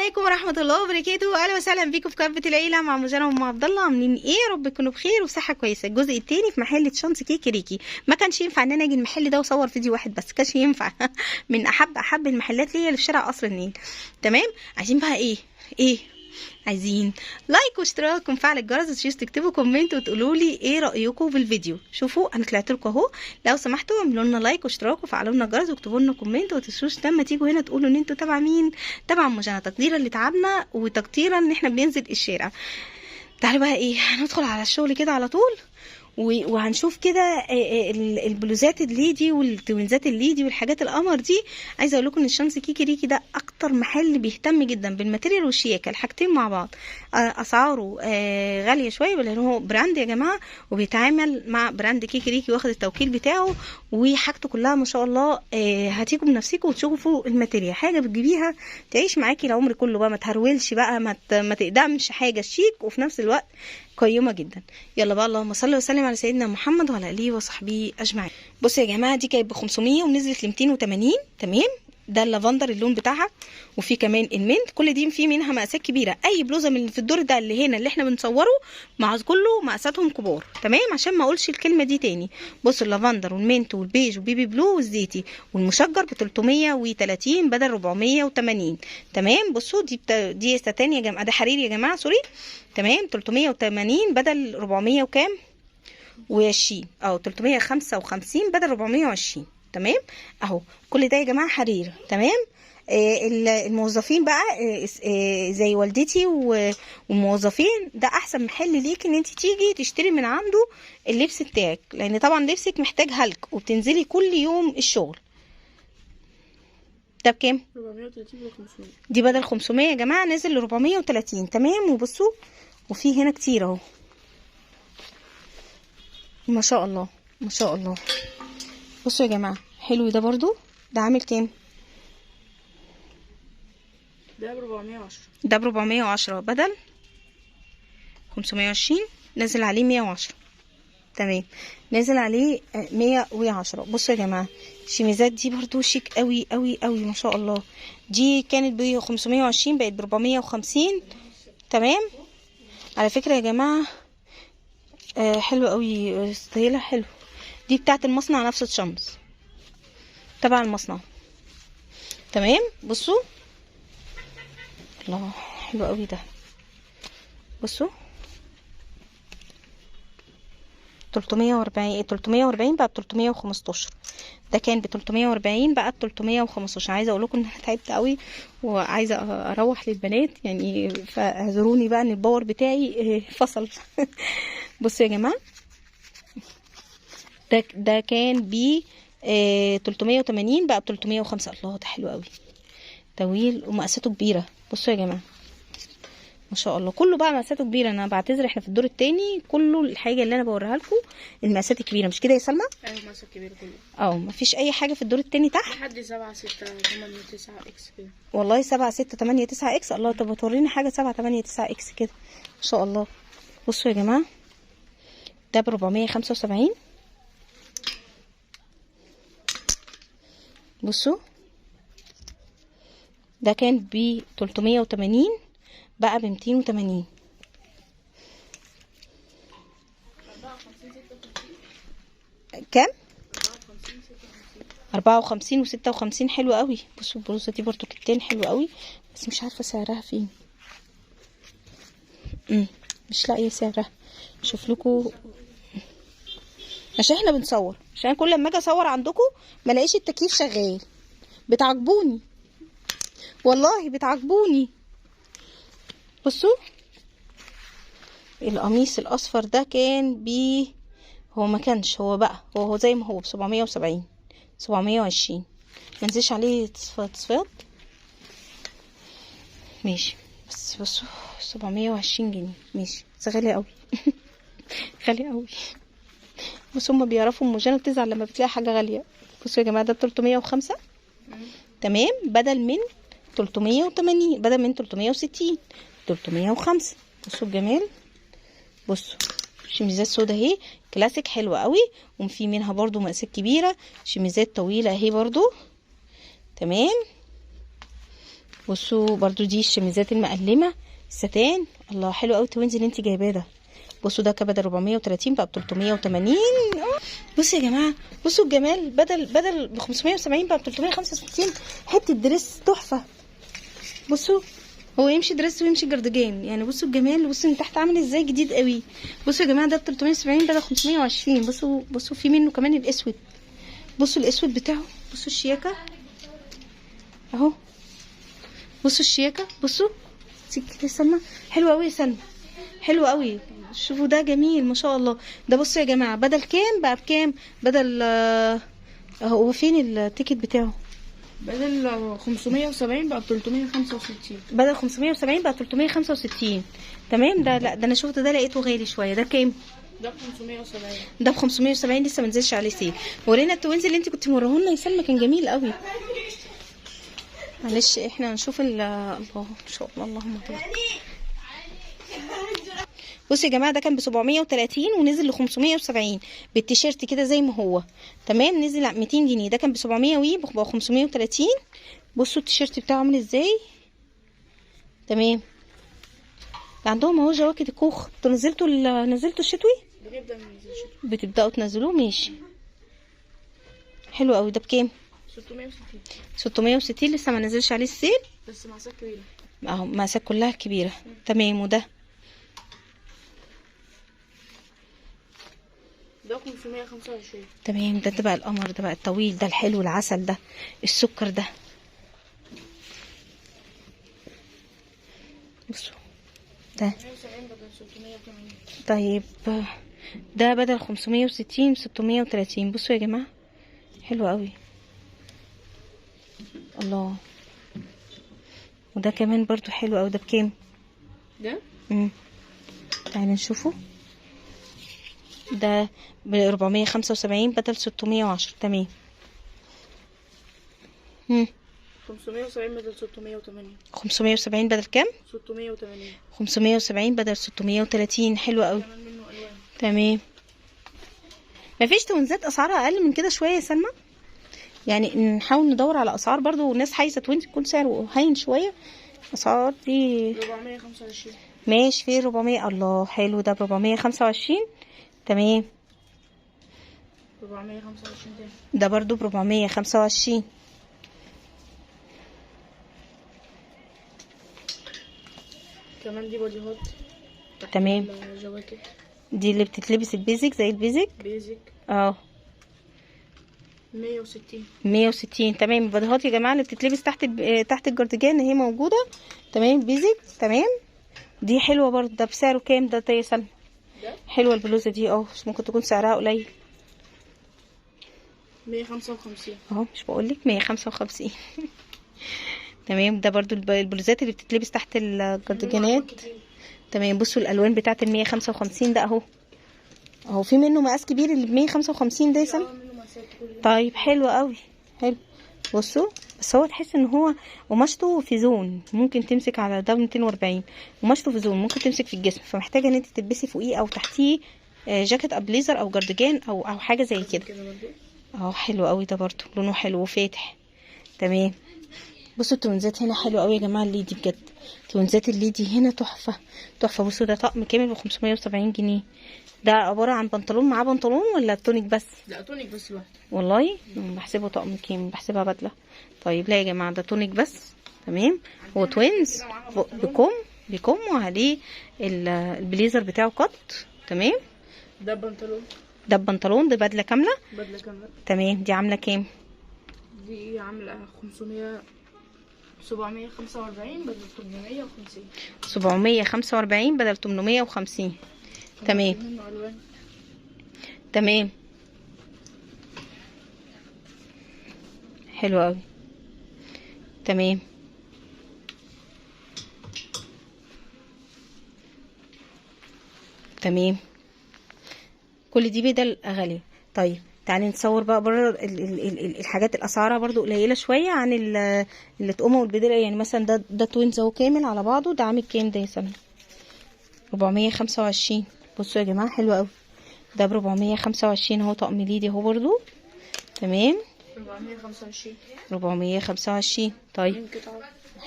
عليكم ورحمة الله وبركاته. اهلا وسهلا بيكم في كافة العيلة مع مجانا وام عبد الله. عاملين ايه؟ يا رب تكونوا بخير وصحة كويسة. الجزء الثاني في محل شانس كيكي ريكي. ما كانش ينفع ان انا اجي المحل ده واصور فيديو واحد بس، كانش ينفع. من احب المحلات ليا اللي في شارع قصر النيل. تمام، عايزين بقى ايه عايزين like واشتراك ومفعل الجرس، وتشيش تكتبوا comment وتقولوا لي ايه رايكم في الفيديو. شوفوا انا طلعت لكم اهو، لو سمحتوا اعملوا لنا like واشتراك وفعلوا لنا الجرس واكتبوا لنا comment، وما تنسوش لما تيجوا هنا تقولوا ان انتوا تبع مين، تبع مجانا، تقديرا لتعبنا وتقديرا ان احنا بننزل الشارع. تعالوا بقى ايه، هندخل على الشغل كده على طول، وهنشوف كده البلوزات ال lady والتوينزات ال lady والحاجات القمر دي. عايزه اقول لكم ان الشمس كيكي ريكي ده اكتر محل بيهتم جدا بال material والشياكه، الحاجتين مع بعض. اسعاره غالية شوية لان هو brand يا جماعة، وبيتعامل مع brand كيكي ريكي واخد التوكيل بتاعه، وحاجته كلها ما شاء الله. هتيجوا بنفسكم وتشوفوا ال material، حاجة بتجيبيها تعيش معاكي العمر كله بقى، ما تهرولش بقى، ما تقدمش، حاجة شيك وفي نفس الوقت قيمة جدا. يلا بقى، اللهم صل وسلم على سيدنا محمد وعلى اله وصحبه اجمعين. بصوا يا جماعة، دي كانت ب 500 ونزلت ل 280. تمام، ده اللافندر اللون بتاعها، وفي كمان ال mint. كل دي في منها مقاسات كبيرة. اي بلوزة من في الدور ده اللي هنا اللي احنا بنصوره مع كله مقاساتهم كبار. تمام، عشان ما اقولش الكلمة دي تاني. بصوا اللافندر وال mint والبيج وال baby blue والزيتي والمشجر ب 330 بدل 480. تمام، بصوا دي ستان يا جماعة، ده حرير يا جماعة، sorry. تمام، 380 بدل 400 وكام و20، او 355 بدل 420. تمام اهو، كل ده يا جماعة حرير. تمام، الموظفين بقى زي والدتي والموظفين، ده احسن محل ليك ان انت تيجي تشتري من عنده اللبس بتاعك، لان طبعا لبسك محتاج هلك وبتنزلي كل يوم الشغل. ده بكام؟ 430 ل 500. دي بدل 500 يا جماعة نزل ل 430. تمام، وبصوا وفي هنا كتير اهو، ما شاء الله ما شاء الله. بصوا يا جماعة، حلو ده برضو. ده عامل كام؟ ده ب 410. ده ب 410 بدل 520، نزل عليه 110. تمام، نزل عليه 110. بصوا يا جماعة، الشميزات دي برضو شيك قوي قوي قوي ما شاء الله. دي كانت ب 520 بقت ب 450. تمام، على فكرة يا جماعة حلو قوي، ستايلها حلو. دي بتاعت المصنع نفس الشمس، تبع المصنع. تمام، بصوا الله حلو قوي ده. بصوا 340، 340 بقى ب 315. ده كان ب 340 بقى ب 315. عايزه اقول لكم ان انا تعبت قوي وعايزه اروح للبنات يعني، فاعذروني بقى ان ال power بتاعي فصل. بصوا يا جماعة، ده كان ب 380 بقى ب 305. الله ده حلو قوي، طويل ومقاساته كبيرة. بصوا يا جماعة ما شاء الله، كله بقى مقاساته كبيرة. انا بعتذر، احنا في الدور التاني كله الحاجة اللي انا بوريها لكم المقاسات الكبيرة، مش كده يا سلمى؟ ايوه مقاسات كبيرة كله، مفيش اي حاجة في الدور التاني تحت لحد 7 6 8 9 X كده. والله 7 6 8 9 X. الله، طب تورينا حاجة 7 8 9 X كده ما شاء الله. بصوا يا جماعة، ده ب 475. بصوا ده كان ب 380 بقى ب 280. كام؟ 54 و56. حلو قوي. بصوا البلوزة دي برضو كتان حلو قوي، بس مش عارفه سعرها فين. مش لاقيه سعرها. شوف لكم عشان احنا بنصور، عشان كل لما اجي اصور عندكم ما الاقيش التكييف شغال. بتعجبوني والله، بتعجبوني. بصوا القميص الاصفر ده كان ب، هو ما كانش، هو بقى هو زي ما هو ب 770، 720. ما نزلش عليه تصفيات. ماشي، بس بصوا 720 جنيه. ماشي، بس غالي قوي. غالي قوي. بصوا هما بيعرفوا ام جانا بتزعل لما بتلاقي حاجة غالية. بصوا يا جماعة، ده ب 305. تمام، بدل من 380، بدل من 360، 305. بصوا الجمال. بصوا شميزات سودا اهي كلاسيك حلوة قوي، وفي منها برضو مقاسات كبيرة، شميزات طويلة اهي برضو. تمام، بصوا برضو دي الشميزات المقلمه الستان، الله حلو قوي ال twins اللي انت جايباه ده. بصوا ده كبدل 430 بقى ب 380. بصوا يا جماعة، بصوا الجمال، بدل ب 570 بقى ب 365. حتة dress تحفة. بصوا هو يمشي dress ويمشي جردجان يعني. بصوا الجمال، بصوا من تحت عامل ازاي، جديد قوي. بصوا يا جماعة ده ب 370 بدل 520. بصوا في منه كمان الاسود. بصوا الاسود بتاعه، بصوا الشياكه اهو، بصوا الشياكه، بصوا سكة سلمى، حلوة قوي يا سلمى، حلوة قوي. شوفوا ده جميل ما شاء الله. ده بصوا يا جماعة بدل كام بقى بكام؟ بدل هو فين ال ticket بتاعه؟ بدل 570 بقى ب 365. بدل 570 بقى 365. تمام. ده لا ده انا شفت ده لقيته غالي شوية. ده كام؟ ده ب 570. ده ب 570 لسه ما نزلش عليه sale. ورينا ال twins اللي انت كنت موريهولنا يا سلمى، كان جميل قوي. معلش احنا هنشوف الله ان شاء الله، اللهم بارك. بصوا يا جماعة ده كان ب 730 ونزل ل 570 بالتيشيرت كده زي ما هو. تمام، نزل 200 جنيه. ده كان ب 700 وي بقى 530. بصوا التيشيرت بتاعه عامل ازاي. تمام. ده عندهم اهو جواكت الكوخ. انتوا نزلتوا نزلتوا الشتوي؟ بنبدا ننزل الشتوي. بتبداوا تنزلوه، ماشي. حلو قوي. ده بكام؟ 660. 660 لسه ما نزلش عليه ال sale، بس مقاسات كبيرة اهو، مقاسات كلها كبيرة. تمام. وده ده 525. تمام. ده بقى القمر، ده بقى الطويل، ده الحلو العسل، ده السكر ده. بصوا ده طيب ده بدل 560 630. بصوا يا جماعة حلو قوي، الله. وده كمان برضو حلو قوي. ده بكام ده؟ تعالى نشوفه. ده ب 475 بدل 610. تمام. 570 بدل 680. 570 بدل كام؟ 680. 570 بدل 630. حلو قوي. تمام. مفيش توينزات اسعارها اقل من كده شوية يا سلمى؟ يعني نحاول ندور على اسعار برضو، والناس عايزه twins يكون سعره هين شوية. اسعار دي 425. ماشي، في 400. الله حلو ده ب 425. تمام. 425 تاني. ده برضو ب 425. كمان دي بوديهات. تمام. جواكت دي اللي بتتلبس ال basic، زي ال basic. basic اه 160. 160. تمام. الباديهات يا جماعة اللي بتتلبس تحت تحت الجارديجان اهي موجودة. تمام. basic. تمام. دي حلوة برضو. ده بسعره كام ده يا سلمى؟ حلوة البلوزة دي اه، مش ممكن تكون سعرها قليل. 155 اهو، مش بقولك 155. تمام. ده برضو البلوزات اللي بتتلبس تحت الجارديجانات. تمام. بصوا الالوان بتاعت ال 155 ده اهو، اهو في منه مقاس كبير اللي ب 155 ده يا سلمى. طيب حلو قوي، حلو. بصوا بس هو تحس ان هو قماشته في زون، ممكن تمسك على ده 240، قماشته في زون ممكن تمسك في الجسم، فمحتاجه ان انت تلبسي فوقيه او تحتيه جاكيت او بليزر او جارديجان او حاجة زي كده. اهو حلو قوي ده برضو، لونه حلو وفاتح. تمام. بصوا التونزات هنا حلوة قوي يا جماعة، الليدي بجد توينزات الليدي هنا تحفة تحفة. بصوا ده طقم كامل ب 570 جنيه. ده عبارة عن بنطلون معاه بنطلون ولا تونيك بس؟ لا تونيك بس لوحده. والله بحسبه طقم كامل، بحسبها بدله. طيب لا يا جماعة ده تونيك بس. تمام. هو twins بكم بكم وعليه البليزر بتاعه قط. تمام. ده بنطلون، ده بنطلون، ده بدله كاملة. بدله كاملة. تمام. دي عامله كام؟ دي عامله 500 745 بدل 850. 745 بدل 850. تمام. تمام. حلو قوي. تمام. تمام. كل دي بدل غالية. طيب تعالي نصور بقى بره الحاجات الاسعارها برضو قليله شوية عن اللي تقومه والبدله. يعني مثلا ده twins اهو كامل على بعضه. ده عامل كام ده يا سلمى؟ 425. بصوا يا جماعة حلو قوي ده ب 425 اهو، طقم ليدي اهو برضو. تمام. 425. 425. طيب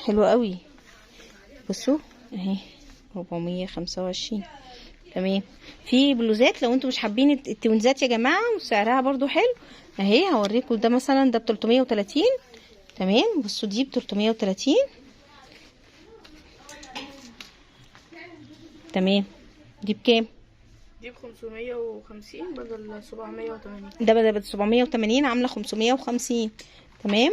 حلوة قوي. بصوا اهي 425. تمام. في بلوزات لو انتوا مش حابين التونزات يا جماعة، وسعرها برضو حلو اهي، هوريكم ده مثلا، ده ب 330. تمام. بصوا دي ب 330. تمام. دي بكام؟ دي ب 550 بدل 780. ده بدل 780 عامله 550. تمام.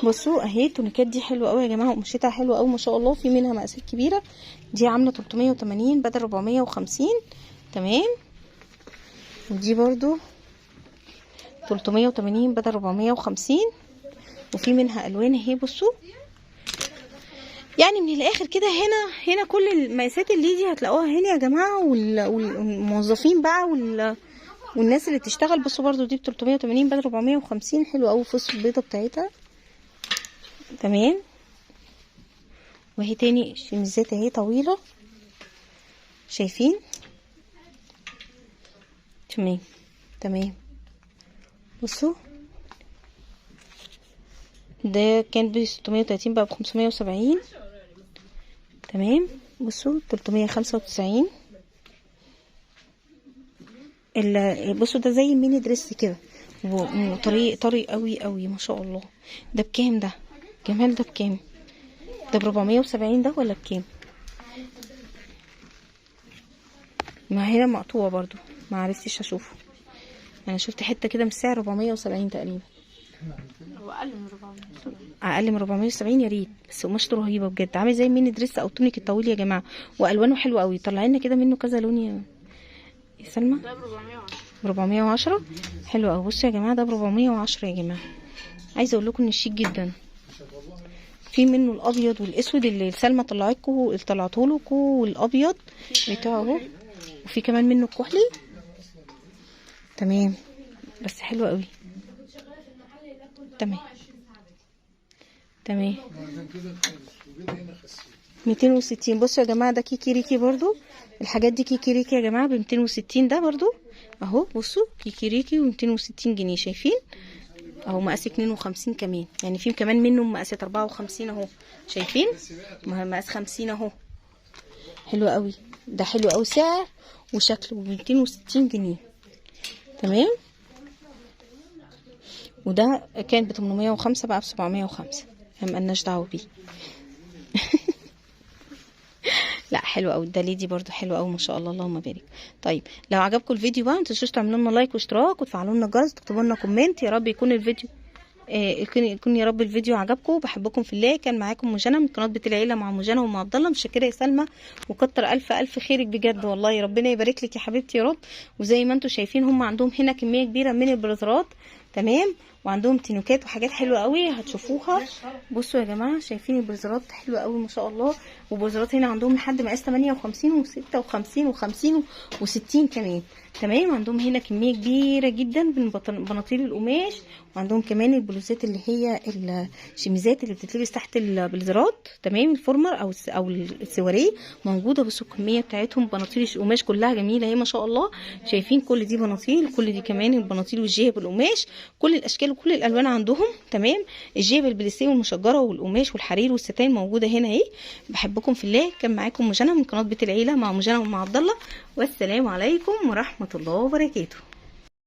بصوا اهي التونيكات دي حلوة قوي يا جماعة، وقماشتها حلوة قوي ما شاء الله، في منها مقاسات كبيرة. دي عامله 380 بدل 450. تمام. ودي برضو 380 بدل 450، وفي منها الوان اهي. بصوا يعني من الاخر كده، هنا كل المقاسات اللي دي هتلاقوها هنا يا جماعة، والموظفين بقى والناس اللي بتشتغل. بصوا برضو دي ب 380 بدل 450، حلوة قوي فص البيضة بتاعتها. تمام. وهي تاني شميزات اهي طويلة، شايفين؟ تمام تمام. بصوا ده كان ب 630 بقى ب 570. تمام. بصوا 395. بصوا ده زي mini dress كده، وطري طري قوي قوي ما شاء الله. ده بكام ده؟ جمال ده بكام؟ ده ب 470 ده ولا بكام؟ ما هنا مقطوعة برضو، ما عرفتش اشوفه. انا شفت حتة كده من السعر 470 تقريبا. هو اقل من 470. اقل من 470 يا ريت، بس قماشته رهيبة بجد، عامل زي mini dress او تونيك الطويل يا جماعة، والوانه حلوة قوي. طلع لنا كده منه كذا لون يا سلمى. ده ب 410. 410 حلو قوي. بصوا يا جماعة ده ب 410 يا جماعة. عايزه اقول لكم ان شيك جدا. في منه الابيض والاسود اللي سلمى طلعته لكم، والابيض بتاعه اهو، وفي كمان منه الكحلي. تمام. بس حلو قوي. تمام تمام. 260. بصوا يا جماعة ده كيكي ريكي برضو، الحاجات دي كيكي ريكي يا جماعة ب 260 ده برضو اهو. بصوا كيكي ريكي و 260 جنيه، شايفين اهو. مقاس 52 كمان، يعني في كمان منه مقاسات 54 اهو، شايفين؟ مقاس 50 اهو. حلو قوي ده، حلو قوي سعر وشكله ب 260 جنيه. تمام. وده كان ب 805 بقى ب 705، مالناش دعوه بيه. لا حلو قوي ده، ليدي برضو حلو قوي ما شاء الله، اللهم بارك. طيب لو عجبكم الفيديو بقى ما تنسوش تعملوا لنا like واشتراك، وتفعلوا لنا الجرس، وتكتبوا لنا comment. يا رب يكون الفيديو يكون يا رب الفيديو عجبكم. بحبكم في الله. كان معاكم مجنى من قناة بيت العيلة مع مجنى ومع عبد الله. متشكره يا سلمى، وكتر الف الف خيرك بجد والله، ربنا يبارك لك يا حبيبتي يا رب. وزي ما انتم شايفين هم عندهم هنا كمية كبيرة من البلازرات. تمام. وعندهم تينوكات وحاجات حلوة قوي هتشوفوها. بصوا يا جماعة شايفين البلازرات حلوة قوي ما شاء الله. وبلازرات هنا عندهم لحد مقاس 58 و56 و50 و60 كمان. تمام. عندهم هنا كمية كبيرة جدا من بناطيل القماش، وعندهم كمان البلوزات اللي هي الشميزات اللي بتتلبس تحت البلازرات. تمام. ال formal او السواريه موجودة. بصوا الكمية بتاعتهم، بناطيل القماش كلها جميلة اهي ما شاء الله. شايفين كل دي بناطيل، كل دي كمان البناطيل والجيب القماش، كل الاشكال وكل الالوان عندهم. تمام. الجيب البليسيه والمشجره والقماش والحرير والستان موجودة هنا اهي. بحبكم في الله. كان معاكم مجنى من قناة بيت العيلة مع مجنى ومع عبد الله، والسلام عليكم ورحمة الله وبركاته.